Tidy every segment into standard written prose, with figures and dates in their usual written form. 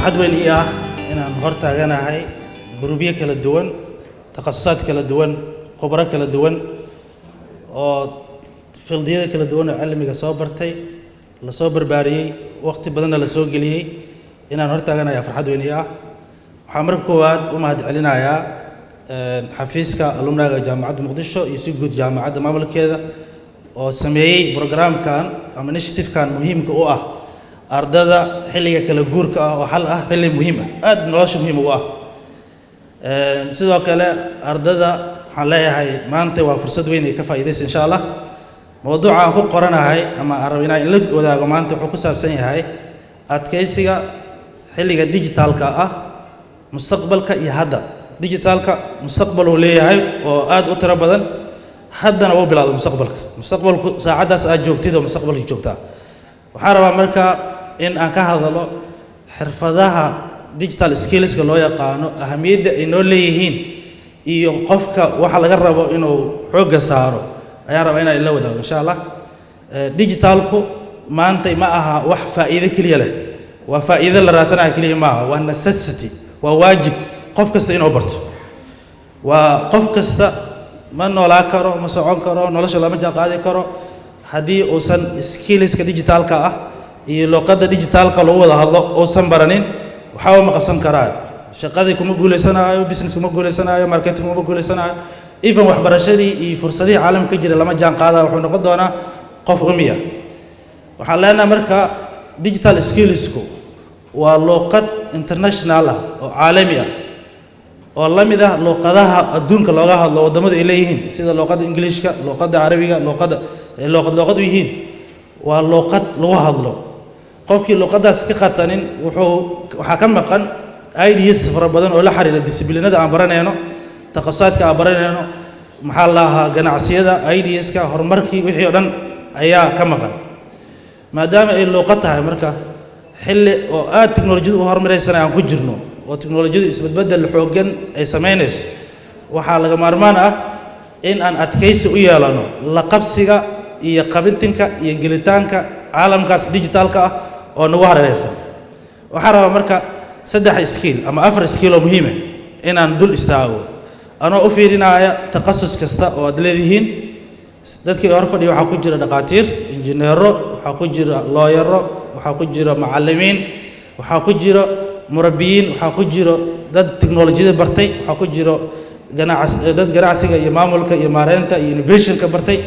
Farxad weyn ii ah inaan hor taaganahay gurubyo kala duwan, takhasusaad kala duwan, khubro kala duwan oo fieldiyada kala duwan oo cilmiga soo bartay, lasoo barbaariyey, waqti badanna la soo geliyey. Inaan hor taaganayaa farxad weyn ii ah. Waxaan marka koowaad u mahad celinayaa xafiiska alumniga Jaamacadda Muqdisho iyo si guud jaamacadda maamulkeeda oo sameeyey programkan ama initiative-kan muhiimka u ah ardada xilliga kala guurka ah, oo xal ah xilli muhiim ah, aada nolosha muhiim ugu ah. Sidoo kale ardada waxaan leeyahay, maanta waa fursad weyn ay ka faa'iidaysa, insha Allah. Mawduuca aan ku qoranahay ama aan rabo inaan la wadaago maanta wuxuu ku saabsan yahay adkaysiga xilliga digitalka ah, mustaqbalka iyo hadda. Digitalka mustaqbal uu leeyahay oo aad u tiro badan, haddana uu bilowdo mustaqbalka. Mustaqbalku saacaddaas aad joogtid oo mustaqbalka joogtaa. Waxaan rabaa marka in aan ka hadalo xirfadaha digital skillska loo yaqaano, ahamiyadda ay noo leeyihiin iyo qofka waxa laga rabo inuu xoogga saaro ayaan rabaa inaan ila wadaago, insha Allah. Digitalku maanta ma aha wax faa'iido keliya leh, waa faa'iido la raadsanayo keliya maaha, waa necessity, waa waajib qof kasta inuu barto. Waa qof kasta ma noolaan karo, ma socon karo, nolosha lama jaan qaadi karo haddii uusan skillska digitalka ah iyo luqadda digitalka lagu wada hadlo uusan baranin. Waxba ma qabsan karaayo, shaqadii kuma guuleysanaayo, business kuma guuleysanaayo, marketing kuma guuleysanaayo, even waxbarashadii iyo fursadihii caalamka ka jira lama jaan qaadaya, wuxuu noqon doonaa qof umiya. Waxaan leenahay marka digital skillsku waa luqad international ah oo caalami ah oo la mid ah luqadaha adduunka looga hadlo, waddamadu ay leeyihiin, sida luqadda Ingiliishka, luqadda Carabiga, luqadda ay luqad luqad u yihiin. Waa luqad lagu hadlo. Qofkii luqaddaas ka qatanin wuxuu waxaa ka maqan ideas fara badan oo la xiriira disciplinada aan baranayno, takhasusaadka aan baranayno, maxaa la lahaa, ganacsiyada, ideaska, horumarkii, wixii oo dhan ayaa ka maqan. Maadaama ay luuqad tahay, marka xilli oo aad tiknolojiyadu u horumaraysana aan ku jirno oo tiknolojiyadu isbedbeddel xooggan ay samaynayso, waxaa laga maarmaan ah in aan adkaysi u yeelano la qabsiga iyo qabintinka iyo gelitaanka caalamkaas digitalka ah oo nagu hareeraysan. Waxaan rabaa marka saddex skill ama afar skill oo muhiima inaan dul istaago, anoo u fiirinaya takhasus kasta oo aad leedihiin. Dadkii hor fadhiya waxaa ku jira dhaqaatiir, injineero, waxaa ku jira lawyero, waxaa ku jira macallimiin, waxaa ku jira murabbiyiin, waxaa ku jira dad tiknolojiyada bartay, waxaa ku jira dad ganacsiga iyo maamulka iyo maareynta iyo innovationka bartay.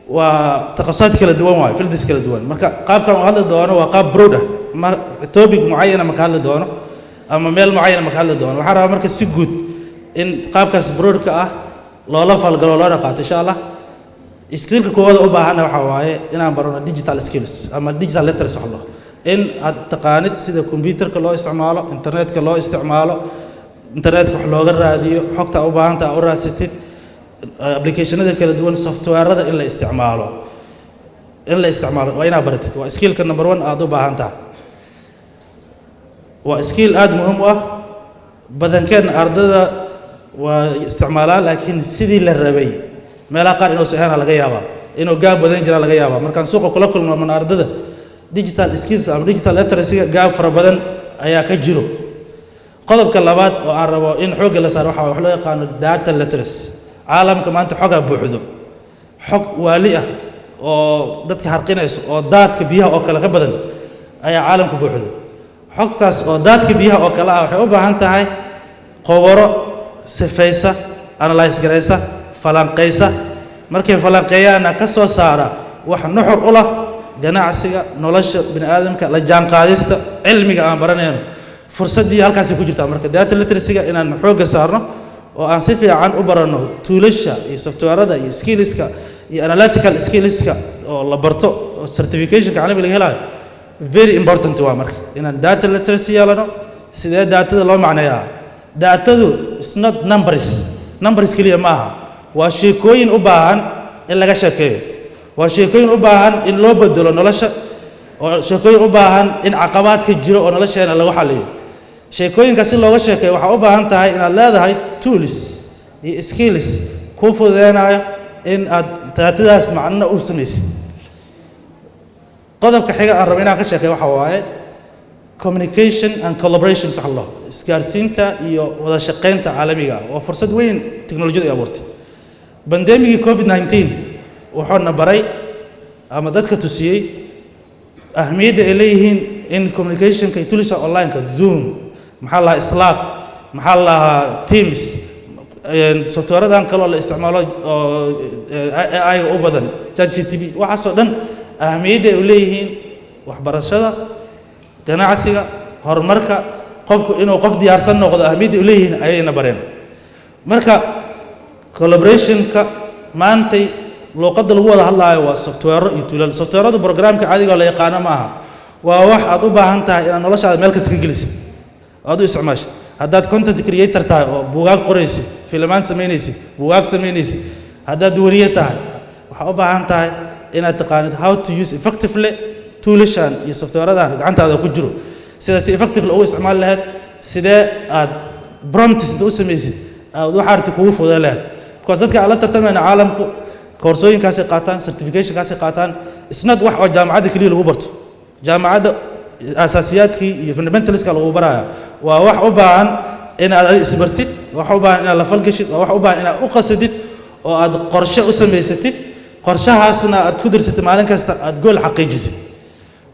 Waa takhasusaad kala duwan waayo, fields kala duwan. Marka qaabkan u hadli doono waa qaab broad ah, ma topic mucayana ma ka hadli doono ama meel mucayana ma ka hadli doono. Waxaan rabaa marka si guud in qaabkaas broadka ah loola falgalo, loona qaato, insha Allah. Skillka koowaad u baahanna waxaa waaye inaan barano digital skills ama digital literacy. Wax loo in aad taqaanid sida computerka loo isticmaalo, internetka loo isticmaalo, internetka wax looga raadiyo, xogta u baahanta u raadsatid, applicationada kala duwan, softwareada in la isticmaalo waa inaad baratid. Waa skillka number one aad u baahan tahay. Waa skill aada muhiim u ah. Badankeen ardada waa isticmaalaan, laakiin sidii la rabay meelaha qaar inuusan ahayn laga yaabaa, inuu gap badan jira laga yaabaa. Markaan suuqa kula kulmo mana ardada, digital skills ama digital literacy gap fara badan ayaa ka jiro. Qodobka labaad oo aan rabo in xoogga la saaro waxaa wax loo yaqaano data literacy. Caalamka maanta xogaa buuxdo, xog waali ah oo dadka harqinayso oo daadka biyaha oo kale ka badan ayaa caalamka buuxdo. Xogtaas oo daadka biyaha oo kale ah waxay u baahan tahay khubaro sifaysa, analyse garaysa, falanqaysa. Markay falanqeeyaanna ka soo saara wax nuxur u lah ganacsiga, nolosha bini aadamka, la jaanqaadista cilmiga aan baranayno. Fursaddii halkaasay ku jirtaa. Marka data literacy-ga inaan xoogga saarno oo aan si fiican u baranno toolasha iyo softwareada iyo skillska iyo analytical skillska oo la barto oo certificationka caalamiga laga helayo, very important waa marka inaan data literacy yeelano. Sidee datada loo macneeyaa? Datadu is not numbers, numbers keliya ma aha. Waa sheekooyin u baahan in laga sheekeeyo, waa sheekooyin u baahan in loo bedelo nolosha, oo sheekooyin u baahan in caqabaadka jiro oo nolosheena lagu xalliyo. Sheekooyinka si looga sheekeeyo waxaa u baahan tahay inaad leedahay tools iyo skills kuu fududeynayo in aad datadaas macno u samaysid. Qodobka xiga aan rabo inaan ka sheekeeyo waxaa waaye Communication and collaboration, sax loo isgaarsiinta iyo wada shaqaynta caalamiga ah waa fursad weyn teknolojiyadu ay abuurtay. Pandemicgii COVID-19 wuxuuna baray ama dadka tusiyey ahmiyadda ay leeyihiin in communicationka iyo tools online-ka, Zoom, maxaa la lahaa, Slack, maxaa la lahaa, Teams, softwareadan kaloo la isticmaalo oo AI u badan, ChatGPT, waxaasoo dhan ahmiyadda ay u leeyihiin waxbarashada, ganacsiga, horumarka qofku, inuu qof diyaarsan noqdo ahmiyadda ay u leeyihiin ayayna bareen. Marka collaborationka maantay luuqadda lagu wada hadlaayo waa software iyo toolal. Softwareadu programka caadiga oo la yaqaano ma aha, waa wax aad u baahan tahay inaad noloshaada meel kasta ka gelisid oo aad u isticmaashid. Haddaad content creator tahay oo buugaag qoraysid, filimaan samaynaysid, buugaag samaynaysid, haddaad wariye tahay, waxaa u baahan tahay inaad taqaanid how to use effectively toolashan iyo softwareadan gacantaada ku jiro, sida si effectively ugu isticmaali lahayd, sidee aad prompts inta u samaysid aad waxa arti kugu fududeen lahayd, because dadka aan la tartamayna caalamku koorsooyinkaasay qaataan, certificationkaasay qaataan. Isnad wax oo jaamacadda keliya lagu barto, jaamacadda asaasiyaadkii iyo fundamentalska lagu baraya, waa wax u baahan inaad adi isbartid, waa wax u baahan inaad la falgashid, waa wax u baahan inaad u qasadid oo aad qorshe u samaysatid, qorshahaasna aad ku dirsatid, maalin kasta aad goal xaqiijisid.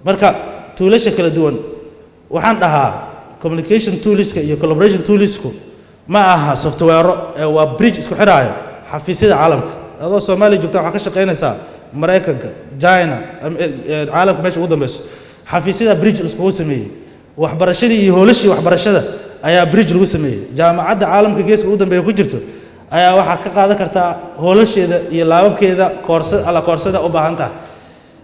Marka toolasha kala duwan, waxaan dhahaa communication toolska iyo collaboration toolsku ma aha software ee waa bridge isku xiraayo xafiisyada caalamka. Adoo Soomaaliya joogta waxaa ka shaqaynaysaa Maraykanka, China, caalamka meesha ugu dambeyso. Xafiisyada bridge laiskugu sameeyey, waxbarashadii iyo hoolashii waxbarashada ayaa bridge lagu sameeyey. Jaamacadda caalamka geeska ugu dambeeya ku jirto ayaa waxaa ka qaadan kartaa hoolasheeda iyo laababkeeda koorsa alla koorsada u baahan tahay,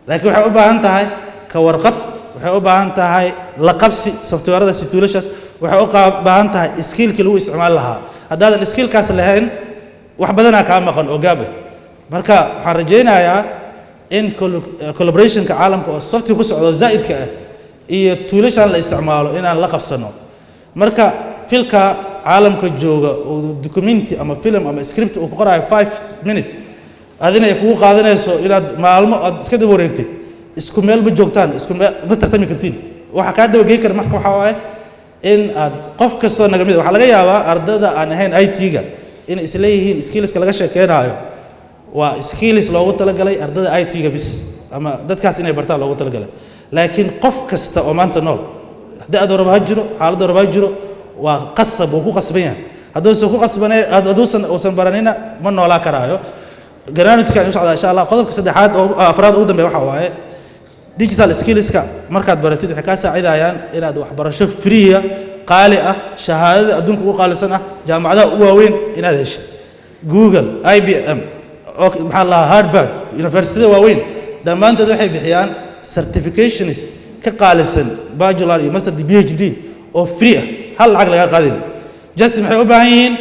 laakiin waxay u baahan tahay ka warqab, waxay u baahan tahay la qabsi softwareada si toolashaas, waxay u baahan tahay skillkii lagu isticmaali lahaa. Haddaadan skillkaas lahayn, wax badanaa kaa maqan oo gaab ah. Marka waxaan rajaynayaa in collaborationka caalamka oo software ku socdo zaa'idka ah iyo toolashan la isticmaalo inaan la qabsano. Marka filka caalamka jooga oo documenti ama film ama script uu ku qoraayo 5 minute, adina ay kugu qaadanayso inaad maalmo aad iska daba wareegtid, isku meel ma joogtaan, isku meel ma tartami kartiin. Waxa kaa daba gey kara marka waxaa waaye in aad qof kastoo naga mid, waxaa laga yaabaa ardada aan ahayn IT-ga inay isleeyihiin skillska laga sheekeynayo waa skills loogu talagalay ardada IT-ga bis ama dadkaas inay bartaan loogu talagalay. Laakiin qof kasta oo maanta nool, da-da raba ha jiro, xaaladda raba ha jiro, waa qasab, wuu ku qasban yahay. Hadduusan ku qasbanay, hadduusan uusan baranina, ma noolaa karaayo. Ganaanidka u socdaa, insha Allah. Qodobka saddexaad oo afraad ugu dambeeya waxaa waaye digital skillska. Markaad baratid, waxay kaa saacidayaan inaad waxbarasho free ah, qaali ah, shahaadada adduunka ugu qaalisan ah, jaamacadaha u waaweyn inaad heshid. Google, IBM, maxaa la lahaa, Harvard, universityada waaweyn dhammaantood waxay bixiyaan certifications ka qaalisan bachelor iyo master, PhD, oo free ah, hal lacag laga qaadin. Just maxay u baahan yihiin?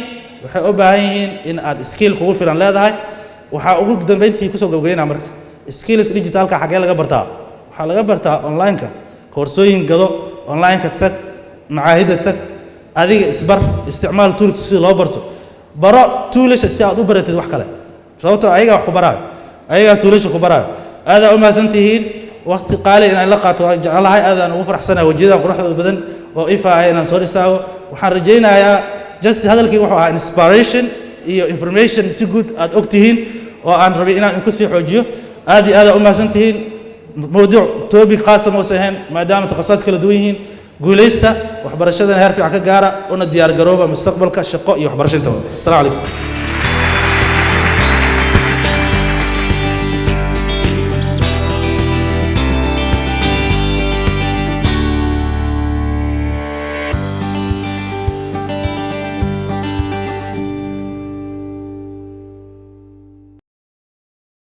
Waxay u baahan yihiin in aad skill kugu filan leedahay. Waxaa ugu dambeyntii kusoo gabagaynaa, marka skillska digitalka xaggee laga bartaa? Waxaa laga bartaa online-ka. Koorsooyin gado, online-ka tag, macaahidda tag, adiga isbar, isticmaal tools si loo barto. Baro toolasha si aad u baratid wax kale, sababtoo ayagaa wax ku baraayo, ayagaa toolasha ku baraayo. Aadaa u mahadsan tihiin. Waqti qaali inaan la qaato waan jeclahay. Aadaan ugu faraxsanahay wejiyada quruxda badan oo ifaaya inaan soo istaago. Waxaan rajaynayaa, just hadalkii wuxuu ahaa inspiration iyo information si guud aad og tihiin oo aan rabay inaan inku sii xoojiyo. Aad iyo aad u mahadsan tihiin. Mawduuc topic khaasa mausan ahayn maadaama takhasusaad kala duwan yihiin. Guulaysta, waxbarashadana heer fiican ka gaara, una diyaar garooba mustaqbalka shaqo iyo waxbarasho intaba. Asalaamu calaykum.